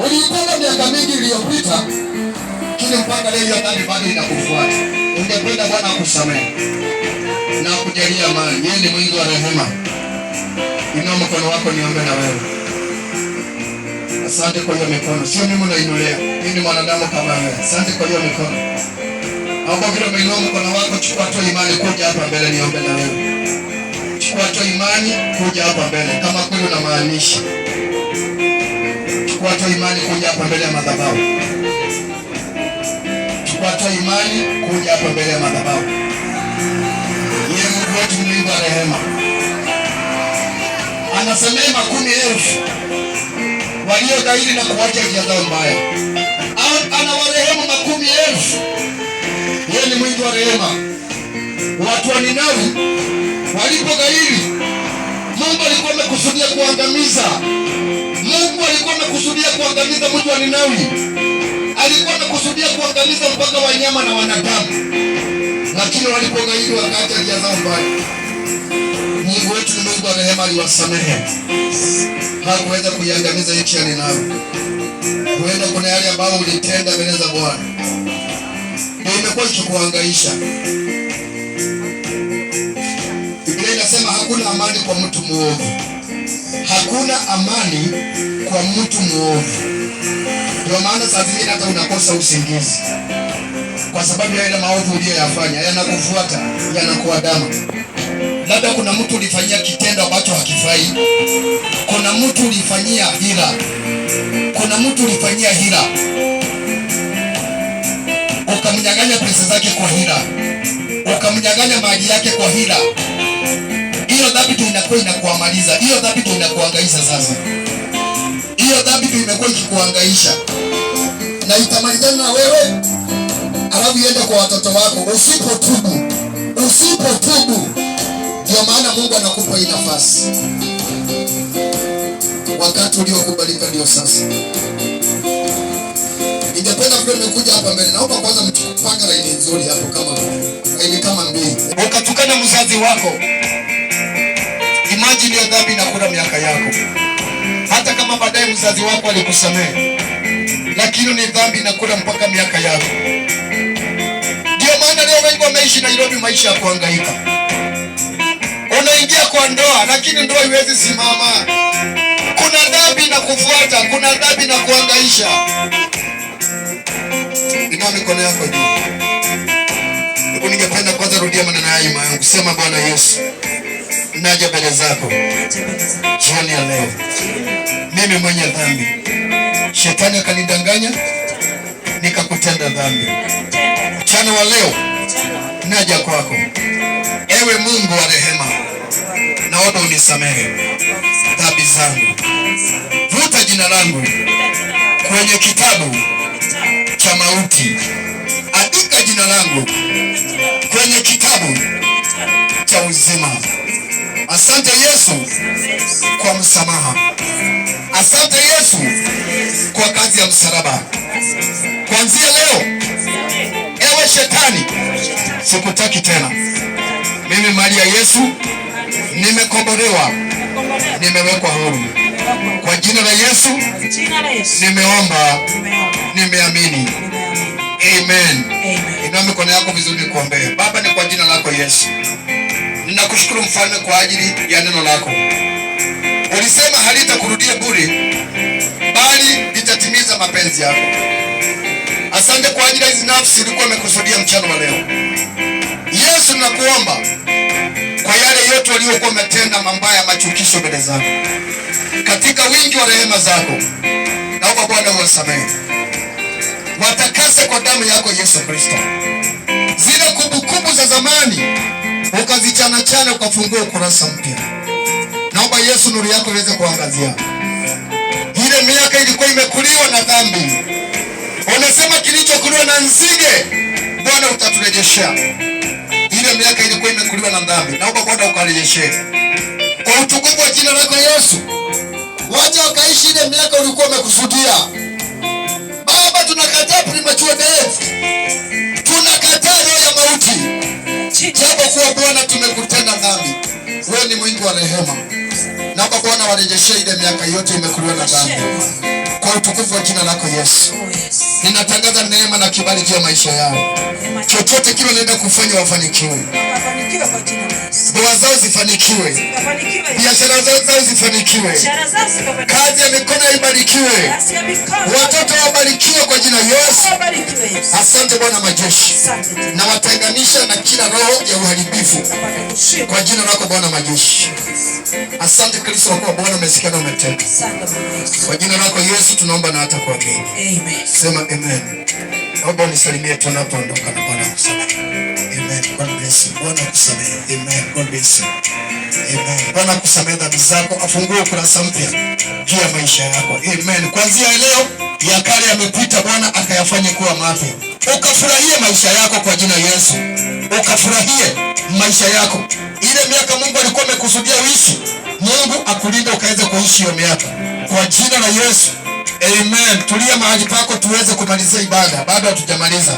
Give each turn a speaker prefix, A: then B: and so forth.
A: Uliitenda miaka mingi iliyopita, lakini mpaka leo hiyo dhambi bado inakufuata. Ungependa Bwana akusamehe na akujalie amani. Yeye ni mwingi wa rehema. Inua mkono wako niombe na wewe. Asante kwa hiyo mikono, sio mimi unainulia, mimi ni mwanadamu kama wewe. Asante kwa hiyo mikono. Naomba vile umeinua mkono wako, chukua tu imani kuja hapa mbele niombe na wewe. Chukua tu imani kuja hapa mbele, kama kweli unamaanisha. Chukua tu imani kuja hapa mbele ya madhabahu. Chukua tu imani kuja hapa mbele ya madhabahu. Yeye Mungu wetu mwingi wa rehema, anasamehe makumi elfu walioghairi na kuacha njia zao mbaya. Anawarehemu makumi elfu. Yeye ni mwingi wa rehema. Watu wa Ninawi walipoghairi, Mungu alikuwa amekusudia kuangamiza. Mungu alikuwa amekusudia kuangamiza mji wa Ninawi, alikuwa amekusudia kuangamiza mpaka wanyama na wanadamu, lakini walipoghairi wakaacha njia zao mbaya. Mungu wetu ni Mungu wa rehema, aliwasamehe, hakuweza kuiangamiza nchi ya Ninawi. Huenda kuna yale ambayo ulitenda mbele za Bwana ndio imekuwa ikikuhangaisha. Biblia inasema hakuna amani kwa mtu muovu, hakuna amani kwa mtu muovu. Ndio maana saa zingine hata unakosa usingizi kwa sababu ya yale maovu uliyoyafanya, yanakufuata, yanakuandama. Labda kuna mtu ulifanyia kitendo ambacho hakifai, kuna mtu ulifanyia hila, kuna mtu ulifanyia hila, ukamnyang'anya pesa zake kwa hila, ukamnyang'anya mali yake kwa hila. Hiyo dhambi ndio inakuwa inakuamaliza, hiyo dhambi ndio inakuhangaisha sasa. Hiyo dhambi ndio imekuwa ikikuhangaisha na itamalizana na wewe, alafu iende kwa watoto wako usipotubu, usipotubu. Ndio maana Mungu anakupa hii nafasi, wakati uliokubalika ndio sasa. Ningependa vile nimekuja hapa mbele, naomba kwanza mpange laini nzuri hapo, kama laini kama mbili. Ukatukana mzazi wako, imagine hiyo dhambi inakula miaka yako, hata kama baadaye mzazi wako alikusamehe, lakini ni dhambi inakula mpaka miaka yako. Ndio maana leo wengi wameishi Nairobi maisha ya kuhangaika. Unaingia kwa ndoa, lakini ndoa haiwezi simama. Kuna dhambi na kufuata, kuna dhambi na kuhangaisha. Inua mikono yako juu. Hebu ningependa kwanza rudia maneno haya nyuma yangu. Sema, Bwana Yesu, naja mbele zako jioni ya leo. Mimi mwenye dhambi, shetani akanidanganya nikakutenda dhambi. Mchana wa leo naja kwako, ewe Mungu wa rehema, naomba unisamehe dhambi zangu. Vuta jina langu kwenye kitabu cha mauti, andika jina langu kwenye kitabu cha uzima. Asante Yesu kwa msamaha. Asante Yesu kwa kazi ya msalaba. Kuanzia leo, ewe shetani, sikutaki tena. Mimi mali ya Yesu, nimekombolewa, nimewekwa huru. Kwa jina la Yesu nimeomba, nimeamini. Amen. Inua mikono yako vizuri nikuombee. Baba, ni kwa jina lako Yesu, ninakushukuru Mfalme kwa ajili ya neno lako. Ulisema halitakurudia bure, bali litatimiza mapenzi yako. Asante kwa ajili ya hizi nafsi ulikuwa umekusudia mchana wa leo. Yesu, ninakuomba kwa yale yote waliokuwa wametenda mabaya, machukizo mbele zako, katika wingi wa rehema zako, naomba Bwana uwasamehe, watakase kwa damu yako Yesu Kristo. Zile kumbukumbu za zamani ukazichanachana, ukafungua ukurasa mpya. Naomba Yesu, nuru yako iweze kuangazia ile miaka ilikuwa imekuliwa na dhambi. Unasema kilichokuliwa na nzige, Bwana utaturejeshea. Ile miaka ilikuwa imekuliwa na dhambi, naomba Bwana ukarejeshee kwa utukufu wa jina lako Yesu. Wacha wakaishi ile miaka ulikuwa umekusudia. Baba, tunakataa premature death, tunakataa roho ya mauti. Japo kuwa Bwana tumekutenda dhambi, wewe ni mwingi wa rehema. Naomba Bwana warejeshe ile miaka yote imekuliwa na dhambi. Kwa Kwa utukufu wa jina lako Yesu.
B: Oh, yes.
A: Ninatangaza neema na kibali juu ya maisha yao.
B: Neema.
A: Chochote kile wanaenda kufanya wafanikiwe.
B: Wakafanikiwe kwa jina la Yesu.
A: Ndoa zao zifanikiwe.
B: Wakafanikiwe.
A: Biashara zao zifanikiwe.
B: Biashara zao zikafanikiwe.
A: Kazi ya mikono ibarikiwe.
B: Kazi ya mikono.
A: Watoto wabarikiwe kwa jina Yesu.
B: Wabarikiwe Yesu.
A: Asante Bwana majeshi.
B: Asante tena.
A: Nawatenganisha na kila roho ya uharibifu
B: Apate kushinda.
A: kwa jina lako Bwana majeshi. Asante Kristo kwa kuwa Bwana umesikia na umetenda.
B: Asante Bwana Yesu.
A: Kwa jina lako Yesu tunaomba na hata kuamini.
B: Amen.
A: Sema amen. Naomba unisalimie tunapoondoka na Bwana akusamehe. Amen. God bless you. Bwana akusamehe. Amen. God bless you. Amen. Bwana akusamehe dhambi zako, afungue ukurasa mpya juu ya maisha yako. Amen. Kuanzia leo ya kale yamepita, Bwana akayafanye kuwa mapya. Ukafurahie maisha yako kwa jina Yesu. Ukafurahie maisha yako. Ile miaka Mungu alikuwa amekusudia uishi, Mungu akulinde ukaweze kuishi hiyo miaka kwa jina la Yesu. Amen. Tulia mahali pako tuweze kumalizia ibada, bado hatujamaliza.